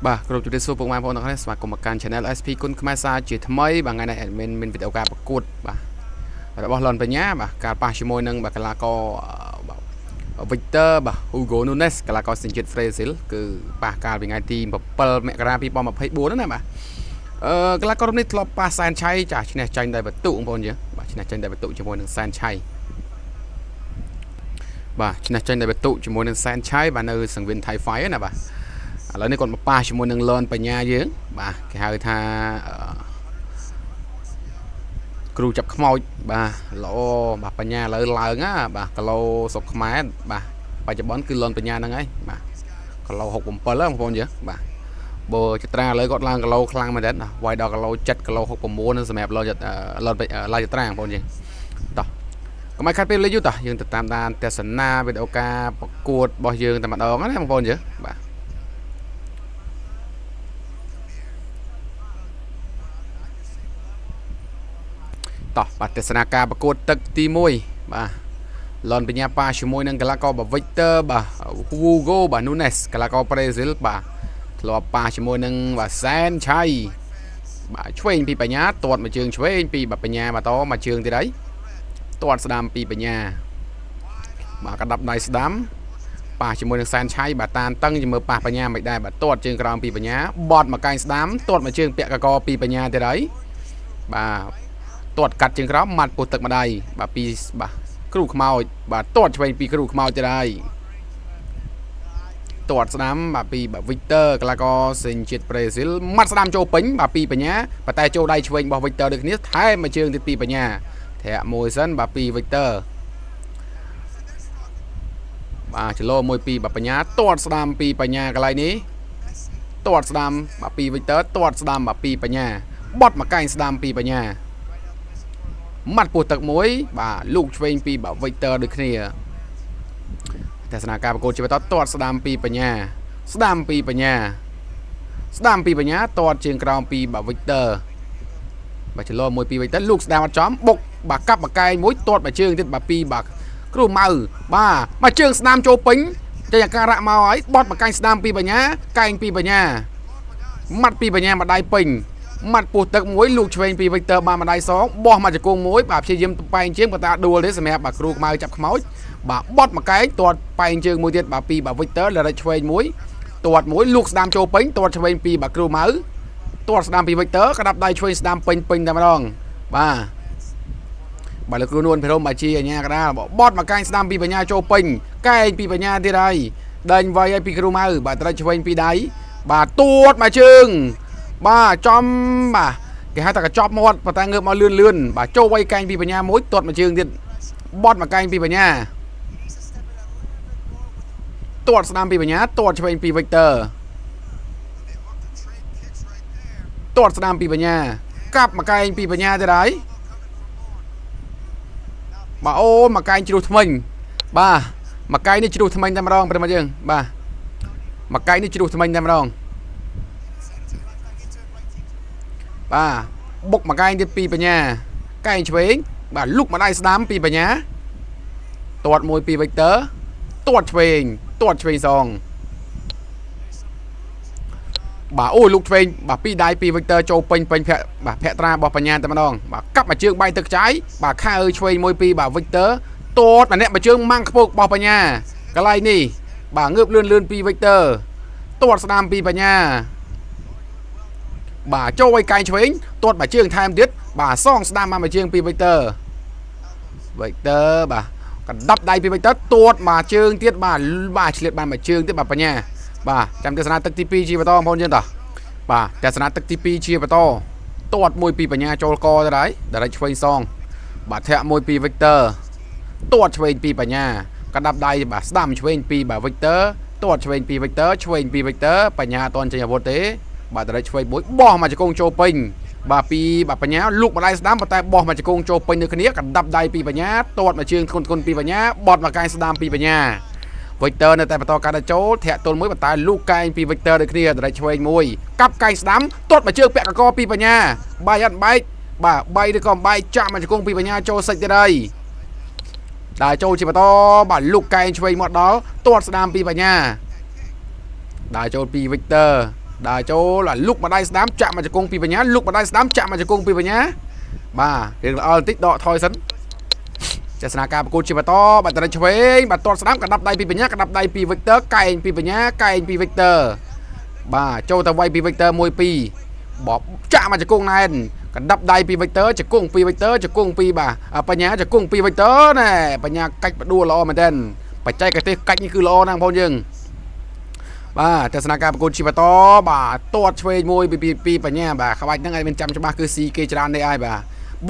បាទគ្រប់ជម្រាបសួរពុកម៉ែបងប្អូនទាំងអស់គ្នាស្វាគមន៍មកកាន់ Channel SP គុណខ្មែរសាជាថ្មីបាទថ្ងៃនេះ admin មានវីដេអូការប្រកួតបាទរបស់លនបញ្ញាបាទការប៉ះជាមួយនឹងបាទកីឡាករបាទ Victor បាទ Hugo Nunes កីឡាករសញ្ជាតិ Brazil គឺប៉ះកាលពីថ្ងៃទី7មករា2024ណាបាទអឺកីឡាករនេះធ្លាប់ប៉ះសែនឆៃចាស់ឈ្នះចាញ់ដោយបន្ទុកបងប្អូនយើងបាទឈ្នះចាញ់ដោយបន្ទុកជាមួយនឹងសែនឆៃបាទឈ្នះចាញ់ដោយបន្ទុកជាមួយនឹងសែនឆៃបាទនៅសង្វៀនថៃហ្វៃណាបាទឥឡូវនេះគាត់មកប៉ះជាមួយនឹងលនបញ្ញាយើងបាទគេហៅថាគ្រូចាប់ខ្មោចបាទល្អបាទបញ្ញាឥឡូវឡើងណាបាទគីឡូស្រុកខ្មែរបាទបច្ចុប្បន្នគឺលនបញ្ញាហ្នឹងហើយបាទគីឡូ67ហ្នឹងបងប្អូនយើងបាទបើចត្រាឥឡូវគាត់ឡើងគីឡូខ្លាំងមែនទេណាវាយដល់គីឡូ7គីឡូ69នឹងសម្រាប់លនលនឡាយចត្រាបងប្អូនយើងតោះកុំឲ្យខាត់ពេលលេងយូរតោះយើងទៅតាមដានទស្សនាវីដេអូការប្រកួតរបស់យើងតែម្ដងណាបងប្អូនយើងបាទតោះបាទទស្សនាការប្រកួតទឹកទី1បាទលនបញ្ញាប៉ាជាមួយនឹងកីឡាករបាទ Victor បាទ Hugo បាទ Nunes កីឡាករប្រេស៊ីលបាទធ្លាប់ប៉ះជាមួយនឹងបាទសែនឆៃបាទឆ្វេងពីបញ្ញាទាត់មួយជើងឆ្វេងពីបាទបញ្ញាបាទតមួយជើងទៀតហើយទាត់ស្ដាំពីបញ្ញាបាទកដាប់ដៃស្ដាំប៉ះជាមួយនឹងសែនឆៃបាទតានតឹងជាមួយប៉ះបញ្ញាមិនដែរបាទទាត់ជើងក្រោមពីបញ្ញាបត់មកកែងស្ដាំទាត់មួយជើងពាក់កកពីបញ្ញាទៀតហើយបាទទាត់កាត់ជើងក្រោមម៉ាត់ពោះទឹកម្ដាយបាទពីបាទគ្រូខ្មោចបាទទាត់ឆ្វេងពីគ្រូខ្មោចទៀតហើយទាត់ស្ដាំបាទពីបាទ Victor កីឡាករសេនជាតិប្រេស៊ីលម៉ាត់ស្ដាំចូលពេញបាទពីបញ្ញាប៉ុន្តែចូលដៃឆ្វេងរបស់ Victor ដូចគ្នាថែមមួយជើងទៀតពីបញ្ញាធាក់មួយសិនបាទពី Victor បាទចលោមួយពីបាទបញ្ញាទាត់ស្ដាំពីបញ្ញាកន្លែងនេះទាត់ស្ដាំបាទពី Victor ទាត់ស្ដាំបាទពីបញ្ញាបត់មកកែងស្ដាំពីបញ្ញាម៉ាត់ពោះទឹកមួយបាទលូកឆ្វេងពីបាទ Victor ដូចគ្នាទស្សនាការប្រកួតជាបន្តទាត់ស្ដាំពីបញ្ញាស្ដាំពីបញ្ញាស្ដាំពីបញ្ញាទាត់ជើងក្រោមពីបាទ Victor បាទចលោមួយពី Victor លូកស្ដាំអត់ចំបុកបាទកាប់បកែងមួយទាត់មួយជើងទៀតបាទពីបាទគ្រូម៉ៅបាទមួយជើងស្ដាំចូលពេញចេញអាការៈមកហើយបត់បកែងស្ដាំពីបញ្ញាកែងពីបញ្ញាម៉ាត់ពីបញ្ញាមួយដៃពេញម៉ាត់ពោះទឹកមួយលូកឆ្វេងពី Victor បានមួយដៃសងបោះមកជង្គង់មួយបាទព្យាយាមបែងជើងប៉ុន្តែដួលទេសម្រាប់បាទគ្រូខ្មៅចាប់ខ្មោចបាទបត់មកកែងទាត់បែងជើងមួយទៀតបាទពីបាទ Victor លរិចឆ្វេងមួយទាត់មួយលូកស្ដាំចូលពេញទាត់ឆ្វេងពីបាទគ្រូម៉ៅទាត់ស្ដាំពី Victor ក្តាប់ដៃឆ្វេងស្ដាំពេញពេញតែម្ដងបាទបាទលោកគ្រូនួនភិរមបាជាអញ្ញាកដាលបត់មកកែងស្ដាំពីបញ្ញាចូលពេញកែងពីបញ្ញាទៀតហើយដេញវាយឲ្យពីគ្រូម៉ៅបាទត្រូវឆ្វេងពីដៃបាទទួតមកជើងបាទចំបាទគេហៅថាកញ្ចប់មាត់ប៉ុន្តែងើបមកលឿនលឿនបាទចូលវាយកែងពីបញ្ញាមួយទាត់មកជើងទៀតបត់មកកែងពីបញ្ញាទាត់ស្ដាំពីបញ្ញាទាត់ឆ្វេងពី Victor ទាត់ស្ដាំពីបញ្ញាកាប់មកកែងពីបញ្ញាទៀតហើយបាទអូមកកែងជ្រុះថ្មិញបាទមកកែងនេះជ្រុះថ្មិញតែម្ដងប្រិមត្តយើងបាទមកកែងនេះជ្រុះថ្មិញតែម្ដងបាទបុកមកកែងទៀតពីបញ្ញាកែងឆ្វេងបាទលុកម្ដាយស្ដាំពីបញ្ញាទាត់មួយពី Victor ទាត់ឆ្វេងទាត់ឆ្វេងសងបាទអូលុកឆ្វេងបាទពីដៃពី Victor ចូលពេញពេញភ័ក្របាទភក្ត្រារបស់បញ្ញាតែម្ដងបាទកាប់មួយជើងបាយទឹកចាយបាទខើឆ្វេងមួយពីបាទ Victor ទាត់ម្នាក់មួយជើងម៉ាំងខ្ពករបស់បញ្ញាកន្លែងនេះបាទងើបលឿនលឿនពី Victor ទាត់ស្ដាំពីបញ្ញាបាទចូលឲ្យកែងឆ្វេងទាត់មួយជើងថែមទៀតបាទសងស្ដាំមកមួយជើងពី Victor Victor បាទកណ្ដាប់ដៃពី Victor ទាត់មួយជើងទៀតបាទបាទឆ្លៀតបានមួយជើងទៀតបាទបញ្ញាបាទចាំទស្សនាទឹកទី2ជាបន្តបងប្អូនយើងតោះបាទទស្សនាទឹកទី2ជាបន្តទាត់មួយពីបញ្ញាចូលកទៅហើយដល់ឆ្វេងសងបាទធាក់មួយពី Victor ទាត់ឆ្វេងពីបញ្ញាកណ្ដាប់ដៃបាទស្ដាំឆ្វេងពីបាទ Victor ទាត់ឆ្វេងពី Victor ឆ្វេងពី Victor បញ្ញាអត់ទាន់ចេញអាវុធទេបាទដល់ឆ្វេងមួយបោះមកជង្គង់ចូលពេញបាទពីបាទបញ្ញាលុកម្ដាយស្ដាំប៉ុន្តែបោះមកជង្គង់ចូលពេញនៅគ្នាកណ្ដាប់ដៃពីបញ្ញាទាត់មកជើងធ្ងន់ធ្ងន់ពីបញ្ញាបត់មកកែងស្ដាំពីបញ្ញា Victor នៅតែបន្តការចូលធាក់ទល់មួយប៉ុន្តែលូកកែងពី Victor ដូចគ្នាដល់ឆ្វេងមួយកាប់កែងស្ដាំទាត់មកជើងពាក់កកពីបញ្ញាបាយអត់បែកបាទបាយឬក៏បែកចាក់មកជង្គង់ពីបញ្ញាចូលសាច់ទៀតហើយដើរចូលជាបន្តបាទលូកកែងឆ្វេងមកដល់ទាត់ស្ដាំពីបញ្ញាដើរចូលពី Victor ដើរចូលលុកម្ដាយស្ដាំចាក់មកជង្គង់ពីបញ្ញាលុកម្ដាយស្ដាំចាក់មកជង្គង់ពីបញ្ញាបាទរៀងល្អបន្តិចដកថយសិនទស្សនាការប្រកួតជាបន្តបាទត្រេកឆ្វេងបាទទាត់ស្ដាំកណ្ដាប់ដៃពីបញ្ញាកណ្ដាប់ដៃពី Victor កែងពីបញ្ញាកែងពី Victor បាទចូលទៅវាយពី Victor 1 2បបចាក់មកជង្គង់ណែនកណ្ដាប់ដៃពី Victor ជង្គង់ពី Victor ជង្គង់ពីបាទបញ្ញាជង្គង់ពី Victor ណែបញ្ញាកាច់ផ្ដួលល្អមែនទែនបច្ចេកទេសកាច់នេះគឺល្អណាស់បងប្អូនយើងបាទទស្សនាការប្រកួតជាបន្តបាទទាត់ឆ្វេងមួយពីពីបញ្ញាបាទក្បាច់ហ្នឹងឲ្យមានចាំច្បាស់គឺស៊ីគេច្រើននេះហើយបាទ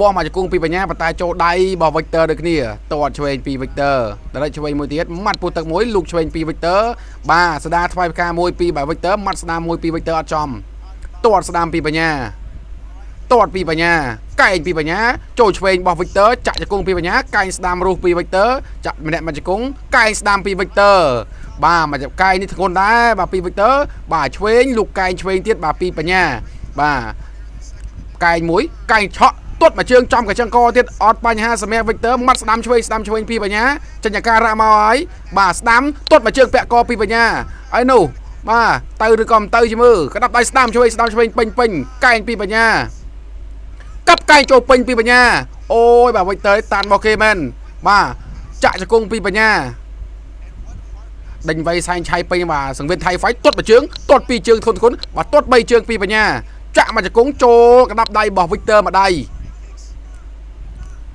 បោះមកជង្គង់ពីបញ្ញាប៉ុន្តែចូលដៃរបស់ Victor ដូចគ្នាទាត់ឆ្វេងពី Victor ដល់ឆ្វេងមួយទៀតម៉ាត់ពូទឹកមួយលូកឆ្វេងពី Victor បាទស្ដាថ្វាយផ្កាមួយពីបាទ Victor ម៉ាត់ស្ដាមួយពី Victor អត់ចំទាត់ស្ដាមពីបញ្ញាទាត់ពីបញ្ញាកែងពីបញ្ញាចូលឆ្វេងរបស់ Victor ចាក់ជង្គង់ពីបញ្ញាកែងស្ដាមរុះពី Victor ចាក់ម្នាក់មកជង្គង់កែងស្ដាមពី Victor បាទមកកែងនេះធ្ងន់ដែរបាទពី Victor បាទឆ្វេងលូកកែងឆ្វេងទៀតបាទពីបញ្ញាបាទកែងមួយកែងឆក់ទាត់មួយជើងចំកញ្ចឹងកទៀតអត់បញ្ហាសម្រាប់ Victor ម៉ាត់ស្ដាំឆ្វេងស្ដាំឆ្វេងពីបញ្ញាចេញអាការៈមកហើយបាទស្ដាំទាត់មួយជើងពាក់កពីបញ្ញាហើយនោះបាទទៅឬក៏មិនទៅជាមើលក្តាប់ដៃស្ដាំឆ្វេងស្ដាំឆ្វេងពេញពេញកែងពីបញ្ញាកាប់កែងចូលពេញពីបញ្ញាអូយបាទ Victor តានមកគេមែនបាទចាក់ជង្គង់ពីបញ្ញាដេញវៃសែងឆៃពេញបាទសង្វៀនថៃហ្វៃទាត់មួយជើងទាត់ពីរជើងធុនធុនបាទទាត់បីជើងពីបញ្ញាចាក់មកជង្គង់ចូលក្តាប់ដៃរបស់ Victor មួយដៃ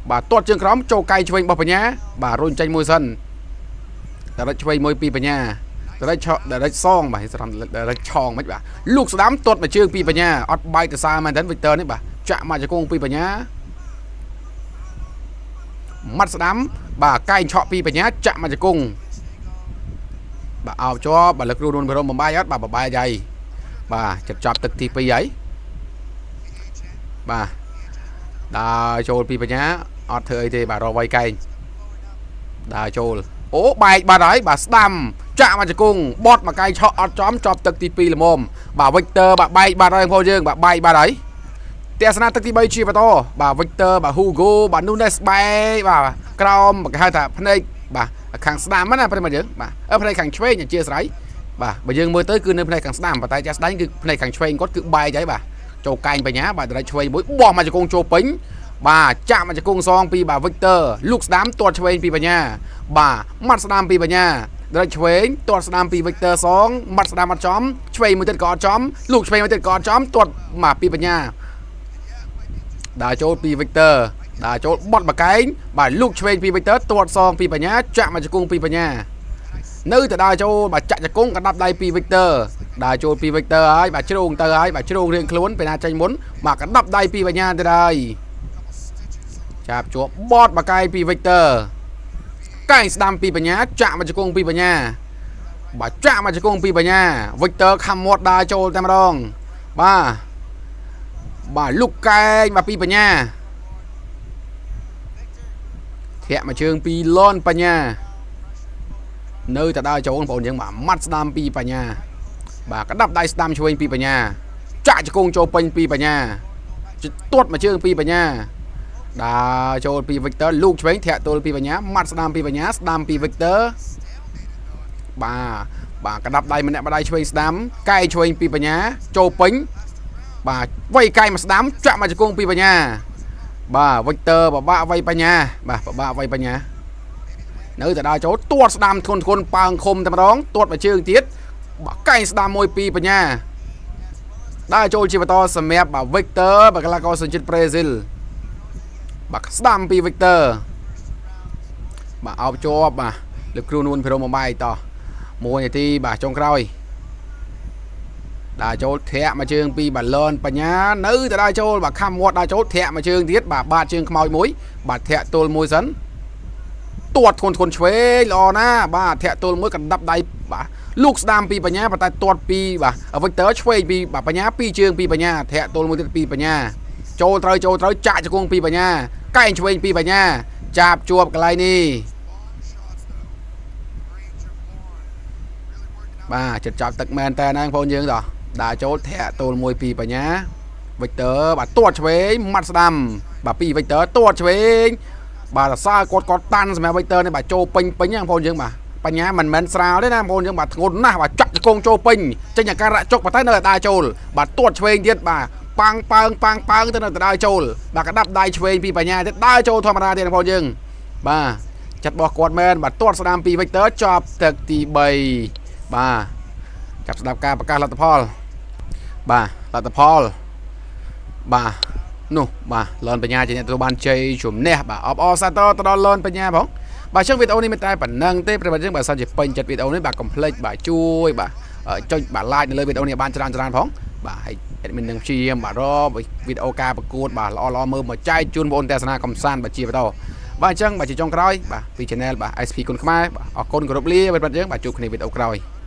បាទទាត់ជើងក្រោមចូលកែងឆ្វេងរបស់បញ្ញាបាទរុញចេញមួយសិនដរិចឆ្វេងមួយពីបញ្ញាដរិចឆដរិចសងបាទស្រាំដរិចឆងមិនបាទលូកស្ដាំទាត់មួយជើងពីបញ្ញាអត់បែកទៅសារមែនទែន Victor នេះបាទចាក់មកជង្គង់ពីបញ្ញាម៉ាត់ស្ដាំបាទកែងឆក់ពីបញ្ញាចាក់មកជង្គង់បាទអោបជាប់បាទលើកគ្រូនួនភិរមបំបាយអត់បាទបំបាយហើយបាទចិត្តចប់ទឹកទី2ហើយបាទដើរចូលពីបញ្ញាអត់ធ្វើអីទេបាទរកវៃកែងដើរចូលអូបែកបាត់ហើយបាទស្ដាំចាក់មកជង្គង់បត់មកកែងឆក់អត់ចំចប់ទឹកទី2ល្មមបាទ Victor បាទបែកបាត់ហើយបងប្អូនយើងបាទបែកបាត់ហើយទស្សនាទឹកទី3ជាបន្តបាទ Victor បាទ Hugo បាទ Nunes បែកបាទក្រោមគេហៅថាភ្នែកបាទខាងស្ដាំណាប្រិមត្តយើងបាទភ្នែកខាងឆ្វេងអធិស្ឋានបាទបើយើងមើលទៅគឺនៅភ្នែកខាងស្ដាំប៉ុន្តែចាស់ស្ដាញ់គឺភ្នែកខាងឆ្វេងគាត់គឺបែកហើយបាទចូលកែងបញ្ញាបាទដរិចឆ្វេងមួយបោះមកជង្គង់ចូលពេញបាទចាក់មកជង្គង់សងពីបាទ Victor លូកស្ដាំទាត់ឆ្វេងពីបញ្ញាបាទម៉ាត់ស្ដាំពីបញ្ញាដរិចឆ្វេងទាត់ស្ដាំពី Victor សងម៉ាត់ស្ដាំអត់ចំឆ្វេងមួយទៀតក៏អត់ចំលូកឆ្វេងមួយទៀតក៏អត់ចំទាត់មកពីបញ្ញាដើរចូលពី Victor ដើរចូលបត់បកែងបាទលូកឆ្វេងពី Victor ទាត់សងពីបញ្ញាចាក់មកជង្គង់ពីបញ្ញានៅតែដើរចូលបាទចាក់ជង្គង់កណ្ដាប់ដៃពី Victor ដើរចូលពី Victor ហើយបាទជ្រងទៅហើយបាទជ្រងរៀងខ្លួនពេលណាចេញមុនបាទកណ្ដាប់ដៃពីបញ្ញាទៅហើយចាប់ជាប់បត់បកែងពី Victor កែងស្ដាំពីបញ្ញាចាក់មកជង្គង់ពីបញ្ញាបាទចាក់មកជង្គង់ពីបញ្ញា Victor ខំមាត់ដើរចូលតែម្ដងបាទបាទលុកកែងបាទពីបញ្ញាធាក់មកជើងពីលនបញ្ញានៅតែដើរចូលបងប្អូនយើងបាទម៉ាត់ស្ដាំពីបញ្ញាបាទកណ្ដាប់ដៃស្ដាំឆ្វេងពីបញ្ញាចាក់ជង្គង់ចូលពេញពីបញ្ញាទាត់មកជើងពីបញ្ញាដើរចូលពី Victor លូកឆ្វេងធាក់ទល់ពីបញ្ញាម៉ាត់ស្ដាំពីបញ្ញាស្ដាំពី Victor បាទបាទកណ្ដាប់ដៃម្នាក់ម្ដាយឆ្វេងស្ដាំកែងឆ្វេងពីបញ្ញាចូលពេញបាទវៃកែងមកស្ដាំចាក់មកជង្គង់ពីបញ្ញាបាទ Victor បបាក់វៃបញ្ញាបាទបបាក់វៃបញ្ញានៅតែដើរចូលទាត់ស្ដាំធ្ងន់ធ្ងន់ប៉ើងឃុំតែម្ដងទាត់មួយជើងទៀតបាទកែងស្ដាំមួយពីបញ្ញាដើរចូលជាបន្តសម្រាប់បាទ Victor បាទកីឡាករសញ្ជាតិប្រេស៊ីលបាទស្ដាំពី Victor បាទអោបជាប់បាទលើគ្រូនួនភិរមបំបាយតោះ1នាទីបាទចុងក្រោយដើរចូលធាក់មួយជើងពីបាឡនបញ្ញានៅតែដើរចូលបាទខំមាត់ដើរចូលធាក់មួយជើងទៀតបាទបាតជើងខ្មោចមួយបាទធាក់ទល់មួយសិនទាត់ធ្ងន់ធ្ងន់ឆ្វេងល្អណាស់បាទធាក់ទល់មួយកណ្ដាប់ដៃបាទលូកស្ដាំពីបញ្ញាប៉ុន្តែទាត់ពីបាទ Victor ឆ្វេងពីបាទបញ្ញាពីរជើងពីបញ្ញាធាក់ទល់មួយទៀតពីបញ្ញាចូលត្រូវចូលត្រូវចាក់ជង្គង់ពីបញ្ញាកែងឆ្វេងពីបញ្ញាចាប់ជាប់កន្លែងនេះបាទចិត្តចាប់ទឹកមែនតើណាបងប្អូនយើងតោះដើរចូលធាក់ទល់មួយពីបញ្ញា Victor បាទទាត់ឆ្វេងម៉ាត់ស្ដាំបាទពី Victor ទាត់ឆ្វេងបាទសរសើរគាត់គាត់តាន់សម្រាប់ Victor នេះបាទចូលពេញពេញបងប្អូនយើងបាទ បញ្ញាមិនមែនស្រាលទេណាបងប្អូនយើងបាទធ្ងន់ណាស់បាទចាក់ជង្គង់ចូលពេញចេញអាការៈចុកប៉ុន្តែនៅតែដើរចូលបាទទាត់ឆ្វេងទៀតបាទប៉ាងប៉ើងប៉ាងប៉ើងទៅនៅតែដើរចូលបាទកដាប់ដៃឆ្វេងពីបញ្ញាទៀតដើរចូលធម្មតាទៀតបងប្អូនយើងបាទចាត់របស់គាត់មែនបាទទាត់ស្ដាំពី Victor ចប់ទឹកទី3បាទចាប់ស្ដាប់ការប្រកាសលទ្ធផលបាទលទ្ធផលបាទនោះបាទលនបញ្ញាជាអ្នកទទួលបានជ័យជំនះបាទអបអរសាទរទៅដល់លនបញ្ញាផងបាទអញ្ចឹងវីដេអូនេះមិនតែប៉ុណ្្នឹងទេប្រិយមិត្តយើងបើសិនជាពេញចិត្តវីដេអូនេះបាទកុំភ្លេចបាទជួយបាទចុចបាទ like នៅលើវីដេអូនេះឲ្យបានច្រើនច្រើនផងបាទហើយ admin នឹងព្យាយាមបាទរកវីដេអូការប្រកួតបាទល្អល្អមើលមកចែកជូនបងប្អូនទស្សនាកំសាន្តបាទជាបន្តបាទអញ្ចឹងបាទជាចុងក្រោយបាទពី channel បាទ SP គុណខ្មែរបាទអរគុណគោរពលាប្រិយមិត្តយើងបាទជួបគ្នាវីដេអូក្រោយ។